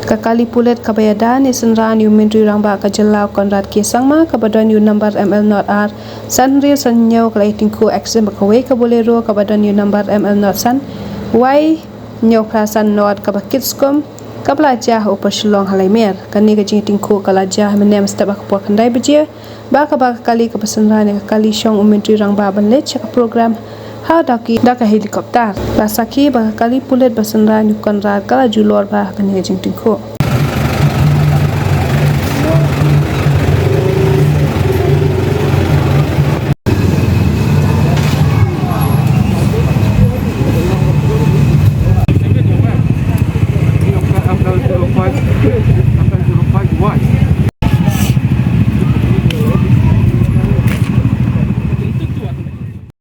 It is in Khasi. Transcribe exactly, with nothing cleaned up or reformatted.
Ka kali pulit kaba ïada ne synran ïa u Myntri Rangbah ka jylla u Conrad K Sangma kaba don ïa u number M L not R san hynriew san hynñiew ka la ïatyngkhuh exhibition bad kawei ka Bolero kaba don ïa u number M L not san Y hynñiew phra san not kaba kit skum kaba la jia ha Upper Shillong ha Laimer. Kane ka jingïatyngkhuh ka la jia ha mynne mynstep ha ka por khyndai baje bad kaba ka kali kaba synran ïa ka kali shong u Myntri Rangbah ban leit sha ka program ha Dawki da ka helicopter. La sakhi ba ka kali pulit ba synran ïa u Conrad ka la ju lor bha ha kane ka jingïatyngkhuh.